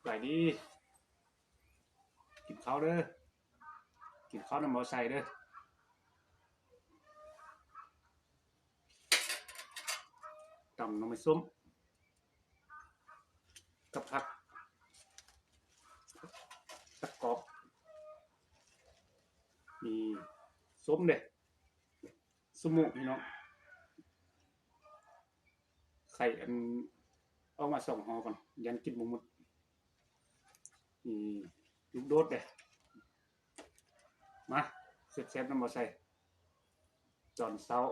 ບາຍດີ ກິນເຂົ້າເດີ ກິນເຂົ້ານຳບໍ່ໃສ່ເດີ ຕຳໜໍ່ໄມ້ສົ້ມ ກັບຜັກ ຜັກກອບ ມີສົ້ມເດ້ ສົ້ມໝູ ພີ່ນ້ອງ ໄຂ່ອັນ ເອົາມາສອງຫໍ່ກ່ອນ ຢ້ານກິນບໍ່ໝົດ ມີລູກໂດດເດ້ ມາ ແຊບໆ ນຳບໍ່ໃສ່ ຕອນເຊົ້າ.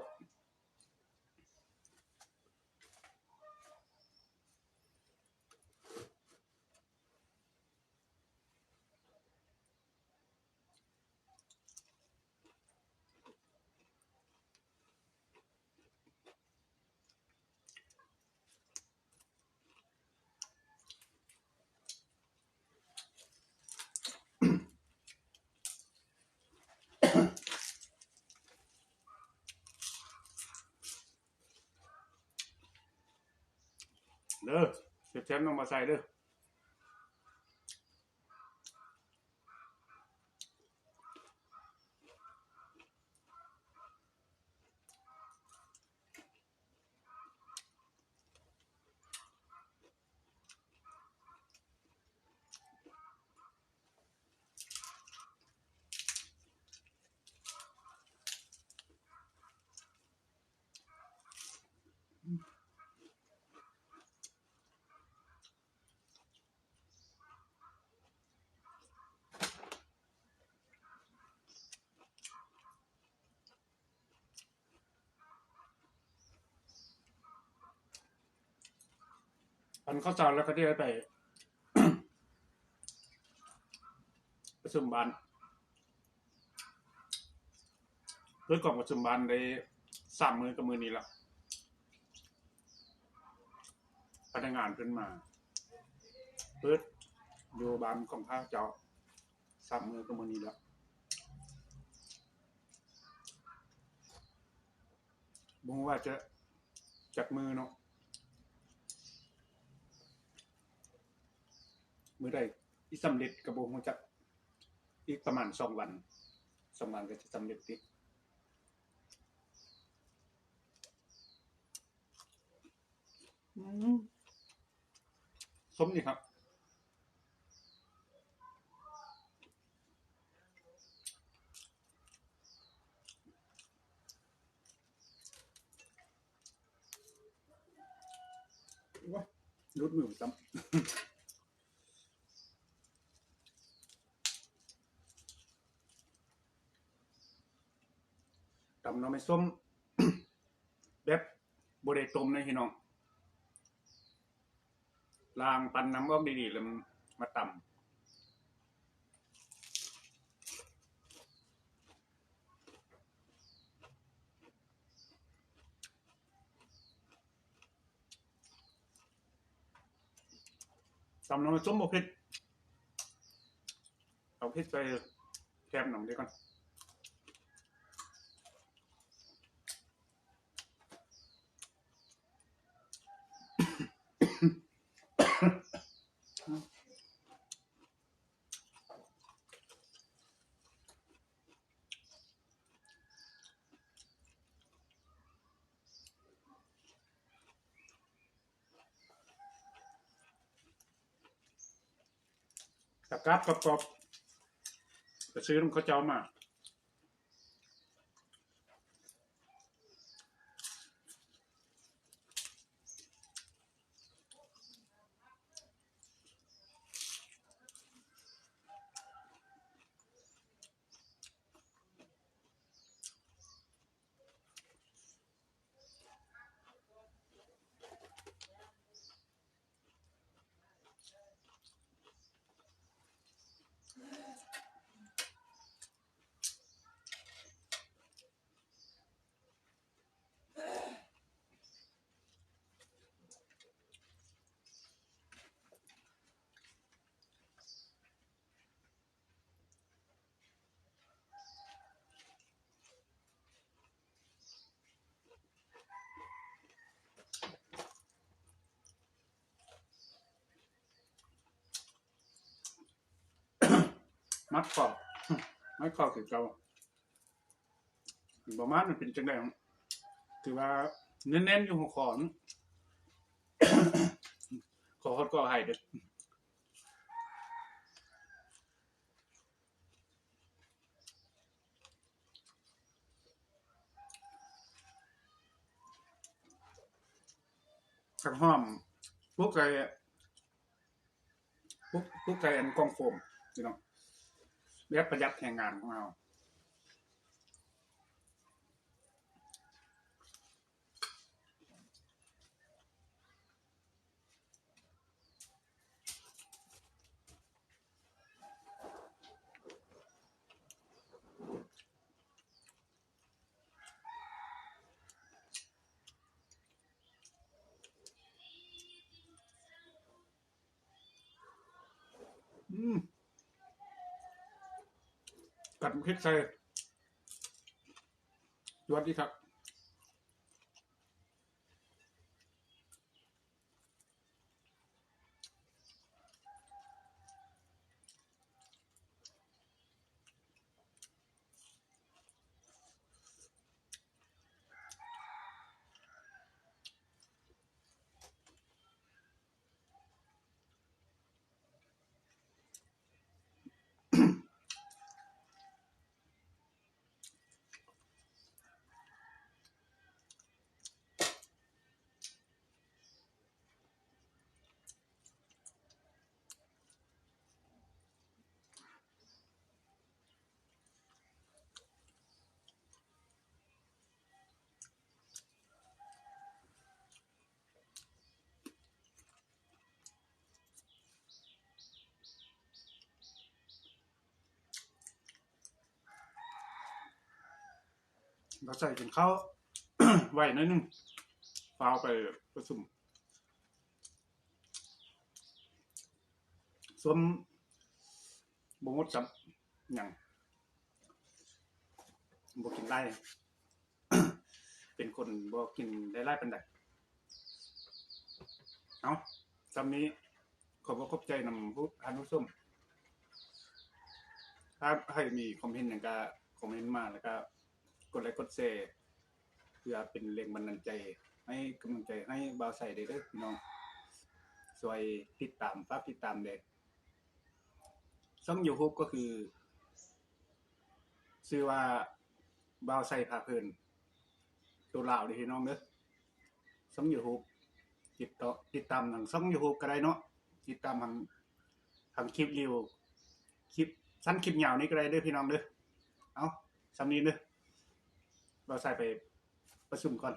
ເດີ ແຊບໆ ນ້ອງມາໃສ່ເດີ. ອັນເຂົ້າເຊົ້າແລ້ວກໍໄດ້ໄປ ປະຊຸມບ້ານ ເປີດກອງປະຊຸມບ້ານໄດ້ສາມມື້ກັບມື້ນີ້ລະ ພະນັກງານເພິ່ນມາເປີດຢູ່ບ້ານຂອງຂ້າພະເຈົ້າ ສາມມື້ກັບມື້ນີ້ລະ ບໍ່ຮູ້ວ່າຈະຈັກມື້ເນາະ ມື້ໃດຊິສຳເລັດກໍບໍ່ຮູ້ຈັກ ອີກປະມານສອງວັນ ສອງວັນກໍຊິສຳເລັດຕິ. ອືມ ສົ້ມນີ້ຄັບ ໂອ້ຍ ຫຼຸດມືຊ້ຳ. ຕຳໜໍ່ໄມ້ສົ້ມ ແບບບໍ່ໄດ້ຕົ້ມເດ້ພີ່ນ້ອງ ລ້າງ ປັ່ນນ້ຳອອກດີໆ ແລ້ວມາຕຳ. ຕຳນ້ຳສົ້ມບໍ່ເຜັດ ເອົາເຜັດໃສ່ແຄມໜອງເດກ່ອນ. ຜັກກາດກອບໆ ໄປຊື້ນຳເຂົາເຈົ້າມາ. ອ ມັດຂໍ້ ມັດຂໍ້ຄືເກົ່າ. ປະມານມັນເປັນຈັ່ງໃດ ຖືວ່າແໜ້ນໆຢູ່ຫົວຂໍ້. ຂໍຮອດກໍໃຫ້ເດີ້. ຜັກຫອມ ປຸກໃສ່ ປຸກ ປຸກໃສ່ອັນກ່ອງໂຟມ ພີ່ນ້ອງ ແບບປະຢັດແຮງງານຂອງເຮົາ. ອືມ ກັດເຜັດໃສ່ ຈວດອີກຄັກ. ລາວໃສ່ກິນເຂົ້າໄວໜ້ອຍໜຶ່ງ ຟ້າວໄປປະຊຸມ. ສົ້ມບໍ່ໝົດຊ້ຳ ຫຍັງ ບໍ່ກິນຫຼາຍ ເປັນຄົນບໍ່ກິນໄດ້ຫຼາຍປານໃດ. ເອົາ ສ່ຳນີ້ ຂໍບອກຂອບໃຈນຳຜູ້ ທ່ານຜູ້ຊົມ ຖ້າໃຜມີຄວາມເຫັນຫຍັງກະຄອມເມັນມາ ແລ້ວກະກົດໄລກົດແຊ ເພື່ອເປັນແຮງບັນດານໃຈ ໃຫ້ກຳລັງໃຈໃຫ້ບ່າວໄຊເດີ້ພີ່ນ້ອງ ຊ່ວຍຕິດຕາມ ຝາກຕິດຕາມແດ່. ຊ່ອງຢູທູບກໍຄື ຊື່ວ່າ ບ່າວໄຊພາເພີນ ໂຕລາວເດີ້ພີ່ນ້ອງເດີ້. ຊ່ອງຢູທູບ ຕິດຕໍ່ ຕິດຕາມທາງຊ່ອງຢູທູບກໍໄດ້ເນາະ ຕິດຕາມທາງ ທາງຄລິບຣີວ ຄລິບ ສັ້ນຄລິບຍາວນີ້ກໍໄດ້ເດີ້ພີ່ນ້ອງເດີ້. ເອົາ ສ່ຳນີ້ເດີ້ ບ່າວໄຊໄປປະຊຸມກ່ອນ.